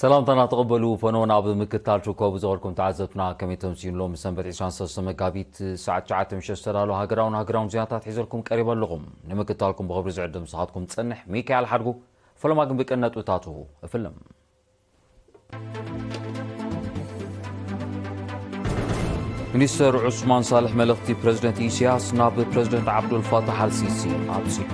ሰላምታና ተቐበሉ። ፈኖ ናብ ምክታል ትርከቡ ዝኸልኩም ተዓዘብትና፣ ከመይ ተምሲሉ? ሎም ሰንበት ዕስራን ሰለስተ መጋቢት ሰዓት ትሽዓተ ምሸት ዝተዳለወ ሃገራውን ሃገራውን ዜናታት ሒዘልኩም ቀሪበ ኣለኹም። ንምክታልኩም ብኽብሪ ዝዕድም ንስኻትኩም ዝጸንሕ ሚካኤል ሓድጉ። ፈለማ ግን ብቀን ነጥብታቱ እፍልም። ሚኒስተር ዑስማን ሳልሕ መልእኽቲ ፕረዚደንት ኢሳያስ ናብ ፕረዚደንት ዓብዱል ፋታሕ ኣልሲሲ ኣብጺሑ።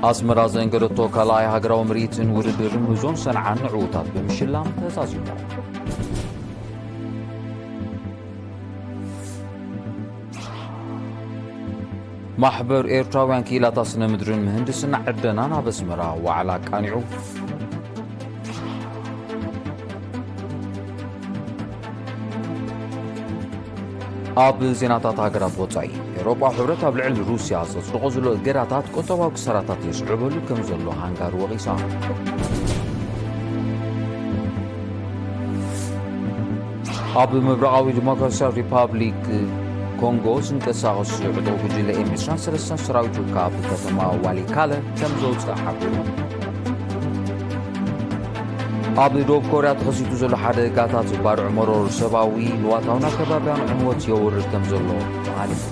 ኣስመራ ዘንገደቶ ካልኣይ ሃገራዊ ምርኢትን ውድድርን ምህዞን ሰንዓን ንዕዉታት ብምሽላም ተዛዚሙ። ማሕበር ኤርትራውያን ክኢላታት ስነ ምድርን ምህንድስና ዕደናን ኣብ ኣስመራ ዋዕላ ኣቃኒዑ። ኣብ ዜናታት ሃገራት ወጻኢ፣ ኤውሮጳዊ ሕብረት ኣብ ልዕሊ ሩስያ ዘጽድቖ ዘሎ እገዳታት ቁጠባዊ ክሳራታት የስዕበሉ ከም ዘሎ ሃንጋሪ ወቒሳ። ኣብ ምብራቓዊ ዲሞክራሲያዊ ሪፓብሊክ ኮንጎ ዝንቀሳቐስ ዕጡቕ ጉጅለ ኤም ዕስራን ሰለስተን ሰራዊቱ ካብ ከተማ ዋሊካለ ከም ዘውፅእ ሓቢሩ። ኣብ ደቡብ ኮርያ ተኸሲቱ ዘሎ ሓደጋታት ባርዕ መሮር ሰብኣዊ ንዋታውን ኣከባብያን ዕንወት የውርድ ከም ዘሎ ተሃሊፉ።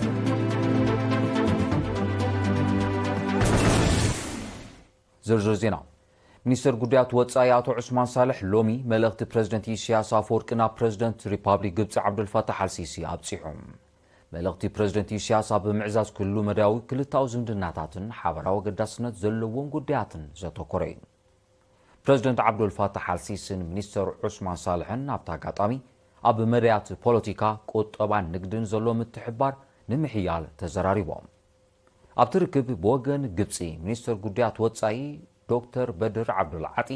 ዝርዝር ዜና። ሚኒስተር ጉዳያት ወጻኢ ኣቶ ዑስማን ሳልሕ ሎሚ መልእኽቲ ፕረዚደንት ኢሳያስ ኣፈወርቂ ናብ ፕረዚደንት ሪፓብሊክ ግብጺ ዓብዱልፋታሕ ኣልሲሲ ኣብጺሑ። መልእኽቲ ፕረዚደንት ኢሳያስ ኣብ ምዕዛዝ ኩሉ መዳያዊ ክልታዊ ዝምድናታትን ሓበራዊ ኣገዳስነት ዘለዎም ጉዳያትን ዘተኮረ እዩ። ፕረዚደንት ዓብዱልፋታሕ ኣልሲስን ሚኒስተር ዑስማን ሳልሕን ኣብቲ ኣጋጣሚ ኣብ መዳያት ፖለቲካ፣ ቁጠባን ንግድን ዘሎ ምትሕብባር ንምሕያል ተዘራሪቦም። ኣብቲ ርክብ ብወገን ግብጺ ሚኒስተር ጉዳያት ወጻኢ ዶክተር በድር ዓብዱል ዓጢ፣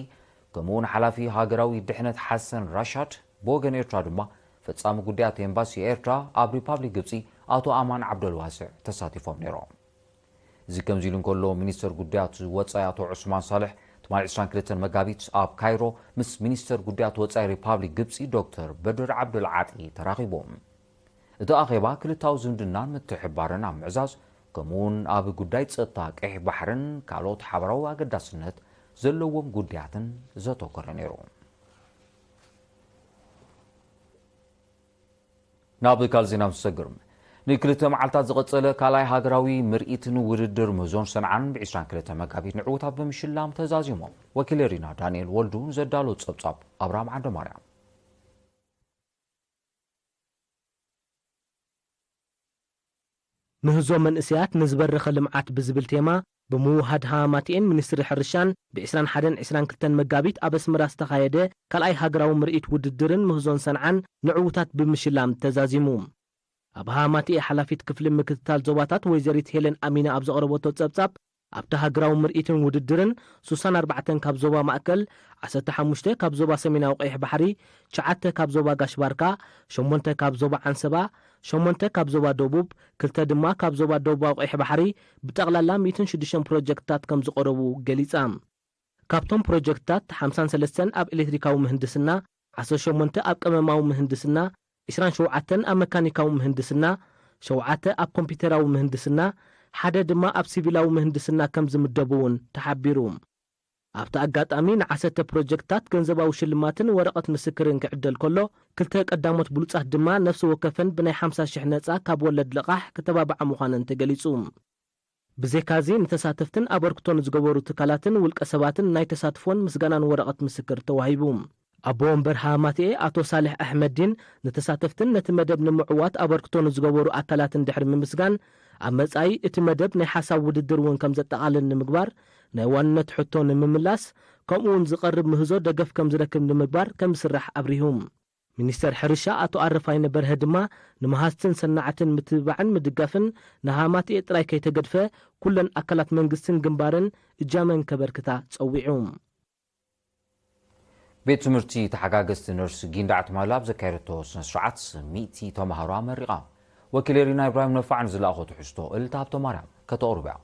ከምኡውን ሓላፊ ሃገራዊ ድሕነት ሓሰን ራሻድ፣ ብወገን ኤርትራ ድማ ፈጻሚ ጉዳያት ኤምባሲ ኤርትራ ኣብ ሪፓብሊክ ግብጺ ኣቶ ኣማን ዓብደልዋስዕ ተሳቲፎም ነይሮም። እዚ ከምዚ ኢሉ እንከሎ፣ ሚኒስተር ጉዳያት ወጻኢ ኣቶ ዑስማን ሳልሕ ትማሊ ዕስራን ክልተን መጋቢት ኣብ ካይሮ ምስ ሚኒስተር ጉዳያት ወጻኢ ሪፓብሊክ ግብጺ ዶክተር በድር ዓብዱል ዓጢ ተራኺቦም። እቲ ኣኼባ ክልታዊ ዝምድናን ምትሕብባርን ኣብ ምዕዛዝ፣ ከምኡውን ኣብ ጉዳይ ጸጥታ ቀይሕ ባሕርን ካልኦት ሓበራዊ ኣገዳስነት ዘለዎም ጉዳያትን ዘተኮረ ነይሩ። ናብ ካልእ ዜና ምስ ሰግር፣ ንክልተ መዓልታት ዝቐጸለ ካልኣይ ሃገራዊ ምርኢትን ውድድር ምህዞን ሰንዓን ብ ዕስራን ክልተን መጋቢት ንዕዉታት ብምሽላም ተዛዚሞም። ወኪል ሪና ዳንኤል ወልዱ ንዘዳሎ ጸብጻብ ኣብርሃም ዓንደማርያም። ምህዞ መንእሰያት ንዝበረኸ ልምዓት ብዝብል ቴማ ብምውህሃድ ሃማማትኤን ሚኒስትሪ ሕርሻን ብ ዕስራን ሓደን ዕስራን ክልተን መጋቢት ኣብ ኣስመራ ዝተኻየደ ካልኣይ ሃገራዊ ምርኢት ውድድርን ምህዞን ሰንዓን ንዕዉታት ብምሽላም ተዛዚሙ። ኣብ ሃማማትኤ ሓላፊት ክፍሊ ምክትታል ዞባታት ወይዘሪት ሄለን ኣሚና ኣብ ዘቕረበቶ ጸብጻብ ኣብቲ ሃገራዊ ምርኢትን ውድድርን ሱሳን ኣርባዕተን ካብ ዞባ ማእከል፣ ዓሰርተ ሓሙሽተ ካብ ዞባ ሰሜናዊ ቀይሕ ባሕሪ፣ ትሽዓተ ካብ ዞባ ጋሽ ባርካ፣ ሸሞንተ ካብ ዞባ ዓንሰባ፣ ሸሞንተ ካብ ዞባ ደቡብ፣ ክልተ ድማ ካብ ዞባ ደቡባዊ ቀይሕ ባሕሪ ብጠቕላላ ሚእትን ሽዱሽተን ፕሮጀክትታት ከም ዝቐረቡ ገሊጻ። ካብቶም ፕሮጀክትታት ሓምሳን ሰለስተን ኣብ ኤሌክትሪካዊ ምህንድስና፣ ዓሰርተ ሸሞንተ ኣብ ቀመማዊ ምህንድስና፣ ዕስራን ሸውዓተን ኣብ መካኒካዊ ምህንድስና፣ ሸውዓተ ኣብ ኮምፒተራዊ ምህንድስና፣ ሓደ ድማ ኣብ ሲቪላዊ ምህንድስና ከም ዝምደቡ እውን ተሓቢሩ። ኣብቲ ኣጋጣሚ ንዓሰርተ ፕሮጀክትታት ገንዘባዊ ሽልማትን ወረቐት ምስክርን ክዕደል ከሎ፣ ክልተ ቀዳሞት ብሉጻት ድማ ነፍሲ ወከፈን ብናይ ሓምሳ ሽሕ ነጻ ካብ ወለድ ልቓሕ ክተባብዓ ምዃነን ተገሊጹ። ብዘይካዚ ንተሳተፍትን ኣበርክቶ ንዝገበሩ ትካላትን ውልቀ ሰባትን ናይ ተሳትፎን ምስጋናን ወረቐት ምስክር ተዋሂቡ። ኣቦ ወንበር ሃማትኤ ኣቶ ሳልሕ ኣሕመዲን ንተሳተፍትን ነቲ መደብ ንምዕዋት ኣበርክቶ ንዝገበሩ ኣካላትን ድሕሪ ምምስጋን፣ ኣብ መጻኢ እቲ መደብ ናይ ሓሳብ ውድድር እውን ከም ዘጠቓልል ንምግባር፣ ናይ ዋንነት ሕቶ ንምምላስ፣ ከምኡ እውን ዝቐርብ ምህዞ ደገፍ ከም ዝረክብ ንምግባር ከም ዝስራሕ ኣብሪሁ። ሚኒስተር ሕርሻ ኣቶ ኣረፋይነ በርሀ ድማ ንመሃዝትን ሰናዕትን ምትብባዕን ምድጋፍን ንሃማትኤ ጥራይ ከይተገድፈ ኩለን ኣካላት መንግስትን ግንባርን እጃመን ከበርክታ ጸዊዑ። ቤት ትምህርቲ ተሓጋገዝቲ ነርስ ጊንዳዕ ትማሊ ኣብ ዘካየደቶ ስነ ስርዓት ሚእቲ ተማሃሮ ኣመሪቓ። ወኪል ኤሪና ኢብራሂም ነፋዕ ንዝለኣኾ ትሕዝቶ እልልታ ሃብተማርያም ከተቕርብ እያ።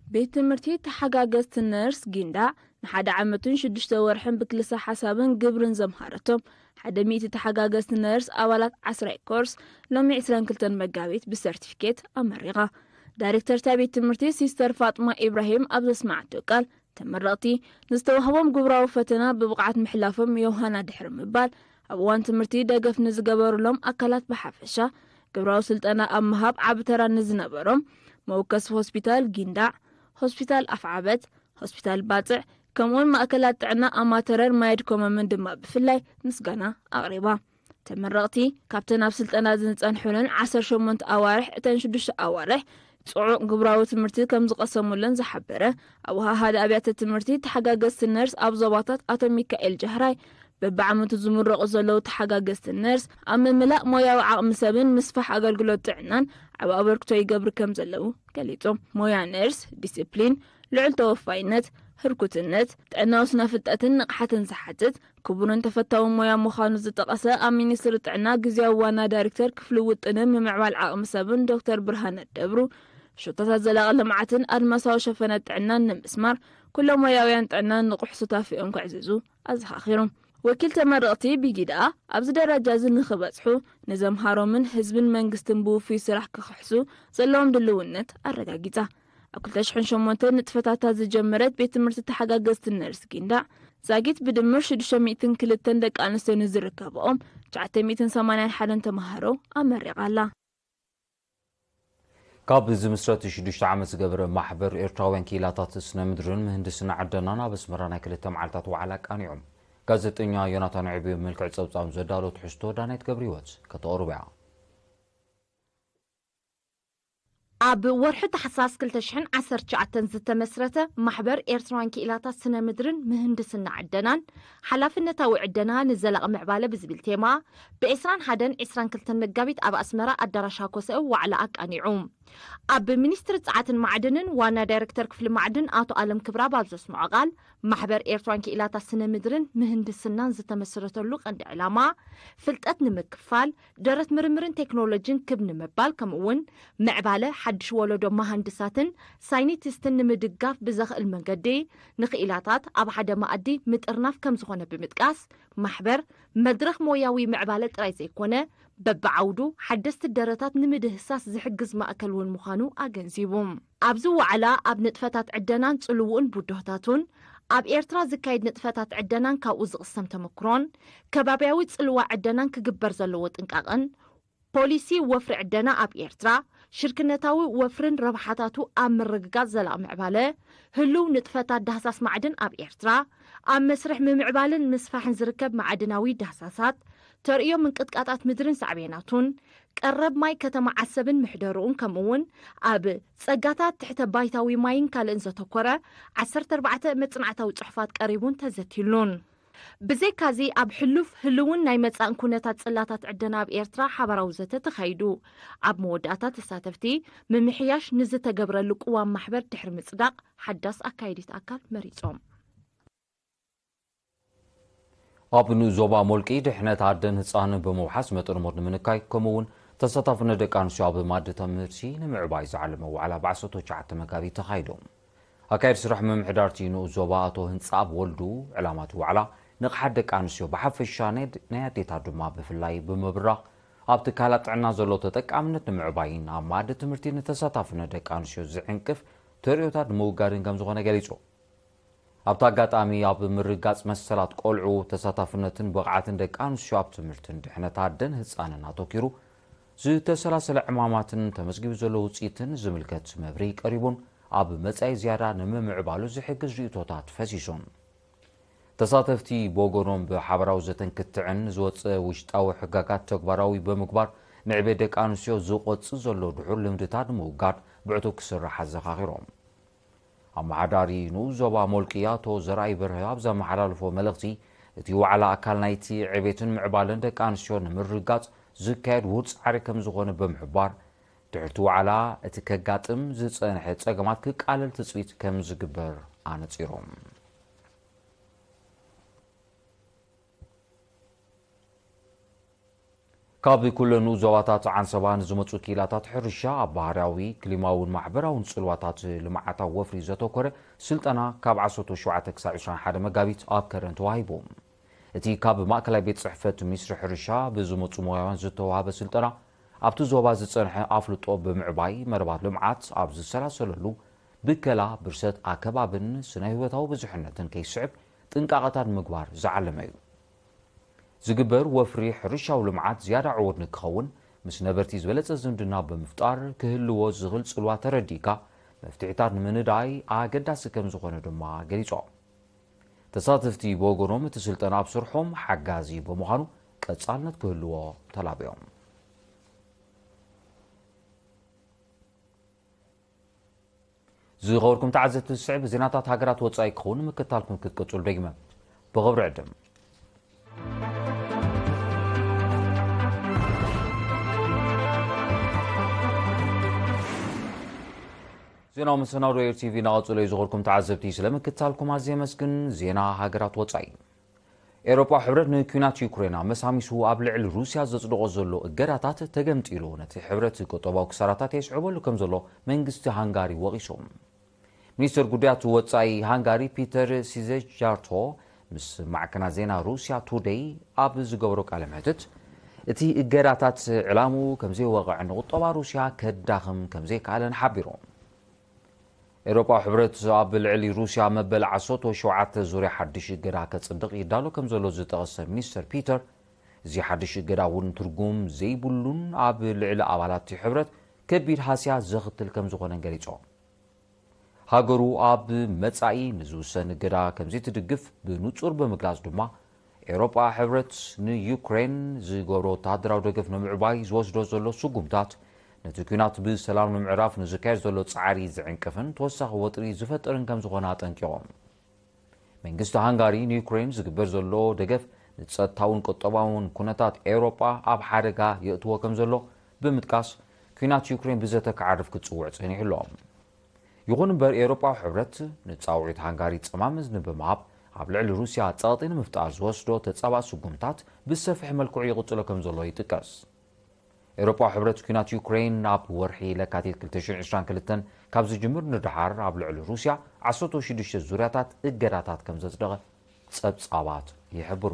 ቤት ትምህርቲ ተሓጋገዝቲ ነርስ ጊንዳዕ ንሓደ ዓመትን ሽዱሽተ ወርሕን ብክልሰ ሓሳብን ግብርን ዘምሃረቶም ሓደ ሚእቲ ተሓጋገዝቲ ነርስ ኣባላት ዓስራይ ኮርስ ሎሚ ዕስራን ክልተን መጋቢት ብሰርቲፊኬት ኣመሪቓ። ዳይሬክተር እታ ቤት ትምህርቲ ሲስተር ፋጥማ ኢብራሂም ኣብ ዘስማዓቶ ቃል፣ ተመረቕቲ ንዝተዋህቦም ግብራዊ ፈተና ብብቕዓት ምሕላፎም ዮሃና ድሕሪ ምባል፣ ኣብ እዋን ትምህርቲ ደገፍ ንዝገበሩሎም ኣካላት ብሓፈሻ፣ ግብራዊ ስልጠና ኣብ ምሃብ ዓቢ ተራ ንዝነበሮም መወከሲ ሆስፒታል ጊንዳዕ፣ ሆስፒታል ኣፍዓበት፣ ሆስፒታል ባጽዕ፣ ከምኡውን ማእከላት ጥዕና ኣማተረር ማየድኮመምን ድማ ብፍላይ ምስጋና ኣቕሪባ። ተመረቕቲ ካብተን ኣብ ስልጠና ዝጸንሑለን ዓሰርተ ሸሞንተ ኣዋርሕ፣ እተን ሽዱሽተ ኣዋርሕ ጽዑቕ ግብራዊ ትምህርቲ ከም ዝቐሰሙለን ዝሓበረ ኣወሃሃዲ ኣብያተ ትምህርቲ ተሓጋገዝቲ ነርስ ኣብ ዞባታት ኣቶ ሚካኤል ጃህራይ፣ በብዓመቱ ዝምረቑ ዘለዉ ተሓጋገዝቲ ነርስ ኣብ ምምላእ ሞያዊ ዓቕሚ ሰብን ምስፋሕ ኣገልግሎት ጥዕናን ዓቢ ኣበርክቶ ይገብሩ ከም ዘለዉ ገሊጹ። ሞያ ነርስ ዲስፕሊን፣ ልዑል ተወፋይነት፣ ህርኩትነት፣ ጥዕናዊ ስነ ፍልጠትን ንቕሓትን ዝሓትት ክቡርን ተፈታውን ሞያ ምዃኑ ዝጠቐሰ ኣብ ሚኒስትሪ ጥዕና ግዝያዊ ዋና ዳይሬክተር ክፍሊ ውጥንን ምምዕባል ዓቕሚ ሰብን ዶክተር ብርሃነ ደብሩ፣ ሕሾታት ዘላቒ ልምዓትን ኣድማሳዊ ሸፈነ ጥዕናን ንምስማር ኩሎም ሞያውያን ጥዕና ንቑሕ ሱታፌኦም ከዕዝዙ ኣዘኻኺሩ። ወኪል ተመረቕቲ ቢጊ ደኣ ኣብዚ ደረጃ እዚ ንኽበጽሑ ንዘምሃሮምን ህዝብን መንግስትን ብውፉይ ስራሕ ክኽሕሱ ዘለዎም ድልውነት ኣረጋጊጻ። ኣብ ክልተ ሽሕን ሸሞንተን ንጥፈታታ ዝጀመረት ቤት ትምህርቲ ተሓጋገዝቲ ነርስ ጊንዳዕ ዛጊት ብድምር ሽዱሽተ ሚእትን ክልተን ደቂ ኣንስትዮ ንዝርከብኦም ትሽዓተ ሚእትን ሰማንያን ሓደን ተምሃሮ ኣመሪቓ ኣላ። ካብ ዝምስረት ሽዱሽተ ዓመት ዝገበረ ማሕበር ኤርትራውያን ክኢላታት ስነ ምድርን ምህንድስና ዕደናን ኣብ ኣስመራ ናይ ክልተ መዓልታት ዋዕላ ኣቃኒዑ። ጋዜጠኛ ዮናታን ዕብዩ ምልክዕ ጸብጻብ ዘዳሎ ትሕዝቶ ዳናይት ገብረ ህይወት ከተቕርብ እያ። ኣብ ወርሒ ታሕሳስ ክልተ ሽሕን ዓሰርተ ትሽዓተን ዝተመስረተ ማሕበር ኤርትራውያን ክኢላታት ስነ ምድርን ምህንድስና ዕደናን፣ ሓላፍነታዊ ዕደና ንዘላቒ ምዕባለ ብዝብል ቴማ፣ ብዕስራን ሓደን ዕስራን ክልተን መጋቢት ኣብ ኣስመራ ኣዳራሽ ሃኮሰ ዋዕላ ኣቃኒዑ። ኣብ ሚኒስትሪ ጸዓትን ማዕድንን ዋና ዳይሬክተር ክፍሊ ማዕድን ኣቶ ኣለም ክብራብ ኣብ ዘስምዖ ቃል፣ ማሕበር ኤርትራን ክኢላታት ስነ ምድርን ምህንድስናን ዝተመስረተሉ ቀንዲ ዕላማ፣ ፍልጠት ንምክፋል፣ ደረት ምርምርን ቴክኖሎጂን ክብ ንምባል፣ ከምኡ እውን ምዕባለ ሓድሽ ወለዶ መሃንድሳትን ሳይንቲስትን ንምድጋፍ ብዘኽእል መንገዲ፣ ንክኢላታት ኣብ ሓደ መኣዲ ምጥርናፍ ከም ዝኾነ ብምጥቃስ፣ ማሕበር መድረኽ ሞያዊ ምዕባለ ጥራይ ዘይኮነ፣ በብዓውዱ ሓደስቲ ደረታት ንምድህሳስ ዝሕግዝ ማእከል እውን ምዃኑ ኣገንዚቡ። ኣብዚ ዋዕላ፣ ኣብ ንጥፈታት ዕደናን ጽልውኡን ብድሆታቱን፣ ኣብ ኤርትራ ዝካየድ ንጥፈታት ዕደናን ካብኡ ዝቕሰም ተመክሮን፣ ከባብያዊ ጽልዋ ዕደናን ክግበር ዘለዎ ጥንቃቐን፣ ፖሊሲ ወፍሪ ዕደና ኣብ ኤርትራ፣ ሽርክነታዊ ወፍርን ረብሓታቱ ኣብ ምርግጋጽ ዘላቒ ምዕባለ፣ ህሉው ንጥፈታት ዳህሳስ ማዕድን ኣብ ኤርትራ፣ ኣብ መስርሕ ምምዕባልን ምስፋሕን ዝርከብ ማዕድናዊ ዳህሳሳት፣ ተርእዮ ምንቅጥቃጣት ምድርን ሳዕቤናቱን፣ ቀረብ ማይ ከተማ ዓሰብን ምሕደርኡን፣ ከምኡ እውን ኣብ ጸጋታት ትሕተ ባይታዊ ማይን ካልእን ዘተኮረ ዓሰርተ ኣርባዕተ መጽናዕታዊ ጽሑፋት ቀሪቡን ተዘትይሉን። ብዘይካዚ፣ ኣብ ሕሉፍ ህልውን ናይ መጻእን ኩነታት ጽላታት ዕደና ኣብ ኤርትራ ሓባራዊ ዘተ ተኻይዱ። ኣብ መወዳእታ፣ ተሳተፍቲ ምምሕያሽ ንዝተገብረሉ ቅዋም ማሕበር ድሕሪ ምጽዳቕ፣ ሓዳስ ኣካየዲት ኣካል መሪጾም። ኣብ ንኡስ ዞባ ሞልቂ ድሕነት ኣደን ህጻንን ብምውሓስ መጠን ሞት ንምንካይ፣ ከምኡ እውን ተሳታፍነት ደቂ ኣንስትዮ ኣብ ማእዲ ትምህርቲ ንምዕባይ ዝዓለመ ዋዕላ ብ ዓሰርተ ትሽዓተ መጋቢት ተኻይዱ። ኣካየዲ ስራሕ ምምሕዳር እቲ ንኡስ ዞባ ኣቶ ህንጻኣብ ወልዱ፣ ዕላማ እቲ ዋዕላ ንቕሓት ደቂ ኣንስትዮ ብሓፈሻ ናይ ናይ ኣዴታት ድማ ብፍላይ ብምብራኽ፣ ኣብ ትካላት ጥዕና ዘሎ ተጠቃምነት ንምዕባይን ኣብ ማእዲ ትምህርቲ ንተሳታፍነት ደቂ ኣንስትዮ ዝዕንቅፍ ተርእዮታት ንምውጋድን ከም ዝኾነ ገሊጹ። ኣብቲ ኣጋጣሚ፣ ኣብ ምርጋጽ መሰላት ቆልዑ፣ ተሳታፍነትን ብቕዓትን ደቂ ኣንስትዮ ኣብ ትምህርትን ድሕነት ኣደን ህጻንን ኣተኲሩ ዝተሰላሰለ ዕማማትን ተመዝጊቡ ዘሎ ውጽኢትን ዝምልከት መብርሂ ቀሪቡን፣ ኣብ መጻኢ ዝያዳ ንምምዕባሉ ዝሕግዝ ርእይቶታት ፈሲሱን። ተሳተፍቲ ብወገኖም፣ ብሓባራዊ ዘተን ክትዕን ዝወጸ ውሽጣዊ ሕጋጋት ተግባራዊ ብምግባር፣ ንዕቤት ደቂ ኣንስትዮ ዝቖጽ ዘሎ ድሑር ልምድታት ንምውጋድ ብዕቱብ ክስራሕ ኣዘኻኺሮም። ኣመሓዳሪ ንኡስ ዞባ ሞልቂ ኣቶ ዘርኣይ በርሀ ኣብ ዘመሓላለፎ መልእኽቲ፣ እቲ ዋዕላ ኣካል ናይቲ ዕቤትን ምዕባለን ደቂ ኣንስትዮ ንምርግጋጽ ዝካየድ ውሁድ ጻዕሪ ከም ዝኾነ ብምሕባር፣ ድሕርቲ ዋዕላ እቲ ከጋጥም ዝጸንሐ ጸገማት ክቃለል ትጽቢት ከም ዝግበር ኣነጺሮም። ካብ ኩለን ንኡስ ዞባታት ዓንሰባ ንዝመጹ ክኢላታት ሕርሻ፣ ኣብ ባህርያዊ፣ ክሊማውን ማሕበራውን ጽልዋታት ልምዓታዊ ወፍሪ ዘተኮረ ስልጠና ካብ ዓሰርተ ሸውዓተ ክሳብ ዕስራን ሓደን መጋቢት ኣብ ከረን ተዋሂቡ። እቲ ካብ ማእከላይ ቤት ጽሕፈት ሚኒስትሪ ሕርሻ ብዝመጹ ሞያውያን ዝተዋህበ ስልጠና፣ ኣብቲ ዞባ ዝጸንሐ ኣፍልጦ ብምዕባይ፣ መደባት ልምዓት ኣብ ዝሰላሰለሉ፣ ብከላ ብርሰት ኣከባብን ስነ ህይወታዊ ብዙሕነትን ከይስዕብ ጥንቃቐታት ንምግባር ዝዓለመ እዩ። ዝግበር ወፍሪ ሕርሻዊ ልምዓት ዝያዳ ዕዉት ንክኸውን፣ ምስ ነበርቲ ዝበለጸ ዝምድና ብምፍጣር ክህልዎ ዝኽእል ጽልዋ ተረዲእካ፣ መፍትሒታት ንምንዳይ ኣገዳሲ ከም ዝኾነ ድማ ገሊጾም። ተሳተፍቲ ብወገኖም፣ እቲ ስልጠና ኣብ ስርሖም ሓጋዚ ብምዃኑ ቀጻልነት ክህልዎ ተላብዮም። ዝኸበርኩም ተዓዘብቲ፣ ዝስዕብ ዜናታት ሃገራት ወጻኢ ክኸውን ምክታልኩም ክትቅጽሉ ደጊመ ብኽብሪ ዕድም። ዜናዊ መሰናዶ ኤር ቲቪ እናቐጸለ እዩ። ዝኸበርኩም ተዓዘብቲ፣ ስለ ምክታልኩም ኣዝየ የመስግን። ዜና ሃገራት ወጻኢ። ኤውሮጳ ሕብረት ንኲናት ዩክሬን ኣመሳሚሱ ኣብ ልዕሊ ሩስያ ዘጽደቖ ዘሎ እገዳታት ተገምጢሉ፣ ነቲ ሕብረት ቁጠባዊ ክሳራታት የስዕበሉ ከም ዘሎ መንግስቲ ሃንጋሪ ወቒሱ። ሚኒስትር ጉዳያት ወጻኢ ሃንጋሪ ፒተር ሲዘጃርቶ ምስ ማዕከናት ዜና ሩስያ ቱደይ ኣብ ዝገበሮ ቃለ መሕትት፣ እቲ እገዳታት ዕላምኡ ከም ዘይወቕዕን ንቁጠባ ሩስያ ከዳኽም ከም ዘይከኣለን ሓቢሩ። ኤውሮጳዊ ሕብረት ኣብ ልዕሊ ሩስያ መበል ዓሰርተ ሸውዓተ ዙርያ ሓድሽ እገዳ ከጽድቕ ይዳሎ ከም ዘሎ ዝጠቐሰ ሚኒስተር ፒተር፣ እዚ ሓድሽ እገዳ እውን ትርጉም ዘይብሉን ኣብ ልዕሊ ኣባላት እቲ ሕብረት ከቢድ ሃስያ ዘኽትል ከም ዝኾነ ገሊጹ። ሃገሩ ኣብ መጻኢ ንዝውሰን እገዳ ከም ዘይትድግፍ ብንጹር ብምግላጽ ድማ፣ ኤውሮጳ ሕብረት ንዩክሬን ዝገብሮ ወተሃደራዊ ደገፍ ንምዕባይ ዝወስዶ ዘሎ ስጉምታት፣ ነቲ ኲናት ብሰላም ንምዕራፍ ንዝካየድ ዘሎ ጻዕሪ ዝዕንቅፍን ተወሳኺ ወጥሪ ዝፈጥርን ከም ዝኾነ ኣጠንቂቖም። መንግስቲ ሃንጋሪ ንዩክሬን ዝግበር ዘሎ ደገፍ ንጸጥታውን ቁጠባውን ኩነታት ኤውሮጳ ኣብ ሓደጋ የእትዎ ከም ዘሎ ብምጥቃስ፣ ኲናት ዩክሬን ብዘተ ክዓርፍ ክጽውዕ ጸኒሑ ኣሎ። ይኹን እምበር፣ ኤውሮጳዊ ሕብረት ንጻውዒት ሃንጋሪ ጸማም እዝኒ ብምሃብ፣ ኣብ ልዕሊ ሩስያ ጸቕጢ ንምፍጣር ዝወስዶ ተጻባእ ስጉምታት ብሰፊሕ መልክዑ ይቕጽሎ ከም ዘሎ ይጥቀስ። ኤውሮጳዊ ሕብረት ኲናት ዩክሬን ኣብ ወርሒ ለካቲት ክልተ ሽሕን ዕስራን ክልተን ካብ ዝጅምር ንደሓር፣ ኣብ ልዕሊ ሩስያ ዓሰርተ ሽዱሽተ ዙርያታት እገዳታት ከም ዘጽደቐ ጸብጻባት ይሕብሩ።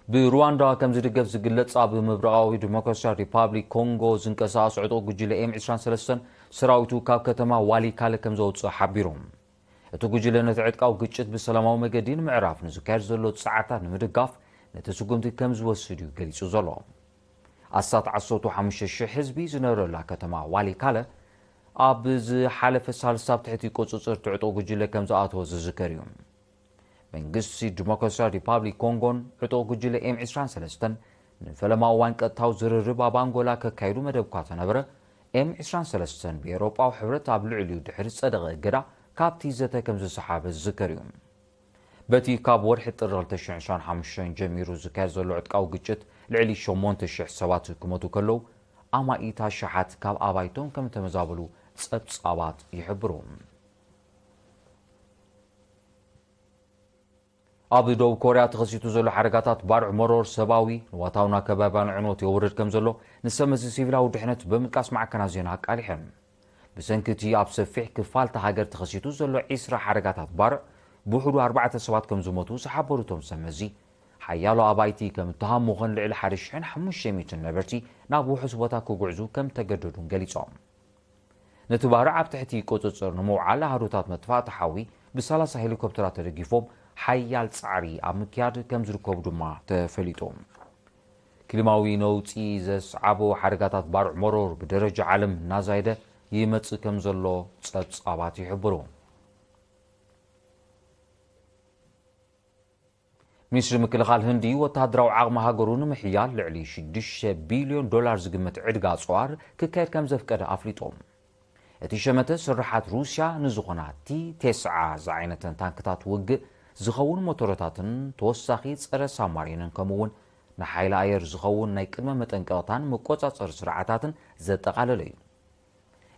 ብሩዋንዳ ከም ዝድገፍ ዝግለጽ ኣብ ምብራቓዊ ዲሞክራሲያዊ ሪፓብሊክ ኮንጎ ዝንቀሳቐስ ዕጡቕ ጉጅለ ኤም ዕስራን ሰለስተን ሰራዊቱ ካብ ከተማ ዋሊካለ ከም ዘውጽእ ሓቢሩ። እቲ ጉጅለ ነቲ ዕጥቃዊ ግጭት ብሰላማዊ መገዲ ንምዕራፍ ንዝካየድ ዘሎ ጻዕርታት ንምድጋፍ ነቲ ስጉምቲ ከም ዝወስድ እዩ ገሊጹ ዘሎ። ኣስታት ዓሰርተ ሓሙሽተ ሽሕ ህዝቢ ዝነብረላ ከተማ ዋሊካለ ኣብ ዝሓለፈ ሳልስቲ ኣብ ትሕቲ ቁጽጽር እቲ ዕጡቕ ጉጅለ ከም ዝኣተወ ዝዝከር እዩ። መንግስቲ ዲሞክራሲያዊ ሪፓብሊክ ኮንጎን ዕጡቕ ጉጅለ ኤም ዕስራን ሰለስተን ንፈለማ እዋን ቀጥታዊ ዝርርብ ኣብ ኣንጎላ ከካይዱ መደብ እኳ ተነበረ፣ ኤም ዕስራን ሰለስተን ብኤውሮጳዊ ሕብረት ኣብ ልዕሊኡ ድሕሪ ዝጸደቐ እገዳ ካብቲ ዘተ ከም ዝሰሓበ ዝዝከር እዩ። በቲ ካብ ወርሒ ጥሪ ክልተ ሽሕን ዕስራን ሓሙሽተን ጀሚሩ ዝካየድ ዘሎ ዕጥቃዊ ግጭት፣ ልዕሊ ሸሞንተ ሽሕ ሰባት ክሞቱ ከለዉ፣ ኣማኢት ኣሽሓት ካብ ኣባይቶም ከም እተመዛበሉ ጸብጻባት ይሕብሩ። ኣብ ደቡብ ኮርያ ተኸሲቱ ዘሎ ሓደጋታት ባርዕ መሮር ሰብኣዊ፣ ንዋታውን ኣከባብያን ዕንወት የውርድ ከም ዘሎ ንሰብ መዚ ሲቪላዊ ድሕነት ብምጥቃስ ማዕከናት ዜና ኣቃሊሐን። ብሰንኪ እቲ ኣብ ሰፊሕ ክፋል እታ ሃገር ተኸሲቱ ዘሎ ዒስራ ሓደጋታት ባርዕ፣ ብውሕዱ ኣርባዕተ ሰባት ከም ዝሞቱ ዝሓበሩ እቶም ሰብ መዚ፣ ሓያሎ ኣባይቲ ከም እተሃሙኸን ልዕሊ ሓደ ሽሕን ሓሙሽተ ሚእትን ነበርቲ ናብ ውሑስ ቦታ ክጉዕዙ ከም እተገደዱን ገሊጾም። ነቲ ባርዕ ኣብ ትሕቲ ቁጽጽር ንምውዓል ኣሃዱታት መጥፋእቲ ሓዊ ብሰላሳ ሄሊኮፕተራት ተደጊፎም ሓያል ጻዕሪ ኣብ ምክያድ ከም ዝርከቡ ድማ ተፈሊጡ። ክሊማዊ ነውጺ ዘስዓቦ ሓደጋታት ባርዕ መሮር ብደረጃ ዓለም እናዛየደ ይመጽእ ከም ዘሎ ጸብጻባት ይሕብሩ። ሚኒስትሪ ምክልኻል ህንዲ፣ ወተሃደራዊ ዓቕሚ ሃገሩ ንምሕያል ልዕሊ ሽዱሽተ ቢልዮን ዶላር ዝግመት ዕድጋ ኣጽዋር ክካየድ ከም ዘፍቀደ ኣፍሊጡ። እቲ ሸመተ፣ ስርሓት ሩስያ ንዝኾና ቲ ቴስዓ ዝዓይነተን ታንክታት ውግእ ዝኸውን ሞተሮታትን ተወሳኺ ጸረ ሳብማሪንን፣ ከምኡ'ውን ንሓይሊ ኣየር ዝኸውን ናይ ቅድመ መጠንቀቕታን መቆጻጸሪ ስርዓታትን ዘጠቓለለ እዩ።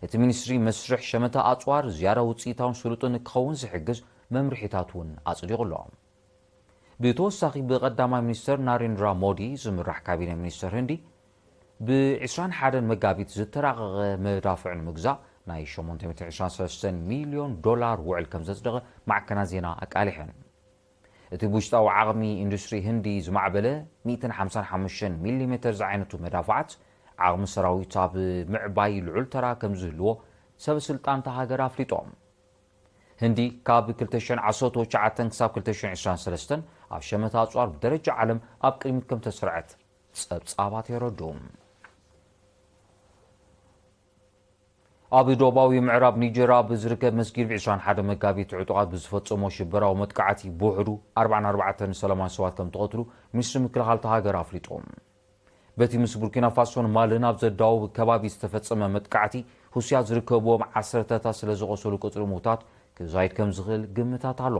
እቲ ሚኒስትሪ፣ መስርሕ ሸመታ ኣጽዋር ዝያዳ ውጽኢታውን ስሉጥን ክኸውን ዝሕግዝ መምርሒታት እውን ኣጽዲቑ ኣሎ። ብተወሳኺ፣ ብቀዳማይ ሚኒስተር ናሬንድራ ሞዲ ዝምራሕ ካቢነ ሚኒስተር ህንዲ፣ ብ ዕስራን ሓደን መጋቢት ዝተራቐቐ መዳፍዕ ንምግዛእ ናይ ሸሞንተ ሚእትን ዕስራን ሰለስተን ሚልዮን ዶላር ውዕል ከም ዘጽደቐ ማዕከናት ዜና ኣቃሊሐን። እቲ ብውሽጣዊ ዓቕሚ ኢንዱስትሪ ህንዲ ዝማዕበለ ሚእትን ሓምሳን ሓሙሽተን ሚሊሜተር ዝዓይነቱ መዳፍዓት ዓቕሚ ሰራዊት ኣብ ምዕባይ ልዑል ተራ ከም ዝህልዎ ሰበስልጣን እታ ሃገር ኣፍሊጦም። ህንዲ ካብ ክልተ ሽሕን ዓሰርተ ትሽዓተን ክሳብ ክልተ ሽሕን ዕስራን ሰለስተን ኣብ ሸመታ ኣጽዋር ብደረጃ ዓለም ኣብ ቅድሚት ከም ተስርዐት ጸብጻባት የረድኡ። ኣብ ዶባዊ ምዕራብ ኒጀር ኣብ ዝርከብ መስጊድ ብ ዕስራን ሓደን መጋቢት ዕጡቓት ብዝፈጸሞ ሽበራዊ መጥቃዕቲ ብውሕዱ ኣርባዓን ኣርባዕተን ሰላማውያን ሰባት ከም ተቐትሉ ሚኒስትሪ ምክልኻል እታ ሃገር ኣፍሊጡ። በቲ ምስ ቡርኪና ፋሶን ማልን ኣብ ዘዳውብ ከባቢ ዝተፈጸመ መጥቃዕቲ፣ ሩስያ ዝርከብዎም ዓሰርተታት ስለ ዝቖሰሉ፣ ቁጽሪ ምዉታት ክዛይድ ከም ዝኽእል ግምታት ኣሎ።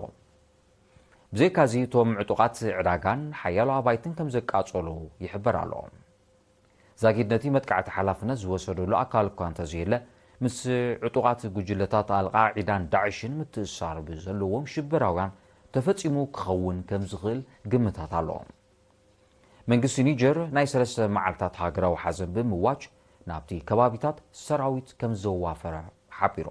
ብዘይካዚ፣ እቶም ዕጡቓት ዕዳጋን ሓያሎ ኣባይትን ከም ዘቃጸሉ ይሕበር ኣሎ። ዛጊድ ነቲ መጥቃዕቲ ሓላፍነት ዝወሰደሉ ኣካል እኳ እንተዘየለ፣ ምስ ዕጡቓት ጉጅለታት ኣልቃዒዳን ዳዕሽን ምትእስሳር ብዘለዎም ሽበራውያን ተፈጺሙ ክኸውን ከም ዝኽእል ግምታት ኣሎ። መንግስቲ ኒጀር ናይ ሰለስተ መዓልታት ሃገራዊ ሓዘን ብምእዋጅ፣ ናብቲ ከባቢታት ሰራዊት ከም ዘዋፈረ ሓቢሩ።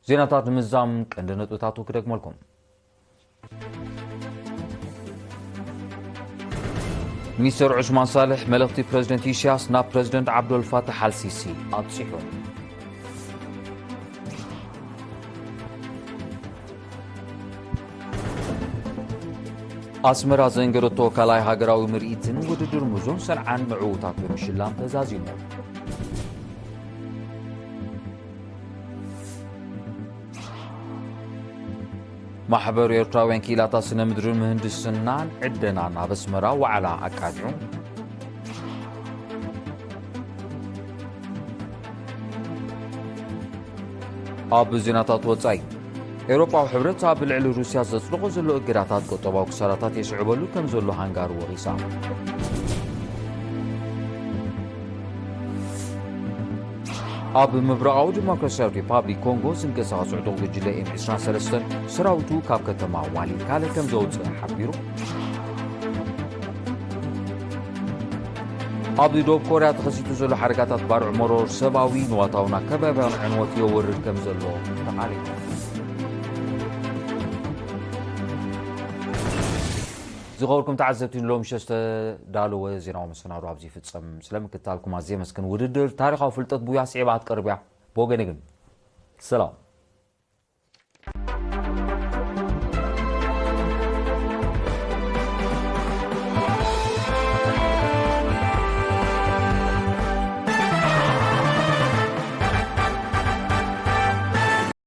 ዜናታት ንምዛም ቀንዲ ነጥብታቱ ክደግመልኩም። ሚኒስተር ዑስማን ሳልሕ መልእኽቲ ፕረዚደንት ኢሳያስ ናብ ፕረዚደንት ዓብዶልፋታሕ ኣልሲሲ ኣብጺሑ። ኣስመራ ዘንገደቶ ካልኣይ ሃገራዊ ምርኢትን ውድድር ሙዞን ሰንዓን ንዕዉታት ብምሽላም ተዛዚሙ። ማሕበር ኤርትራውያን ክኢላታት ስነ ምድርን ምህንድስናን ዕደናን ኣብ ኣስመራ ዋዕላ ኣቃኒዑ። ኣብ ዜናታት ወጻኢ፣ ኤውሮጳዊ ሕብረት ኣብ ልዕሊ ሩስያ ዘጽድቖ ዘሎ እገዳታት ቁጠባዊ ክሳራታት የስዕበሉ ከም ዘሎ ሃንጋሪ ወቒሳ። ኣብ ምብራቓዊ ዲሞክራሲያዊ ሪፓብሊክ ኮንጎ ዝንቀሳቐስ ዕጡቕ ጉጅለ ኤም ዕስራን ሰለስተን ሰራዊቱ ካብ ከተማ ዋሊካለ ከም ዘውጽእ ሓቢሩ። ኣብ ደቡብ ኮርያ ተኸሲቱ ዘሎ ሓደጋታት ባርዕ መሮር ሰብኣዊ ንዋታውን ኣከባብያውን ዕንወት የወርድ ከም ዘሎ ተቓሊዑ። ዝኸበርኩም ተዓዘብቲ፣ ንሎሚ ምሸት ዝተዳለወ ዜናዊ መሰናዶ ኣብዚ ይፍጸም። ስለ ምክትታልኩም ኣዝየ የመስግን። ውድድር ታሪኻዊ ፍልጠት ቡያ ስዒባ ክትቀርብ እያ። ብወገነ ግን ሰላም።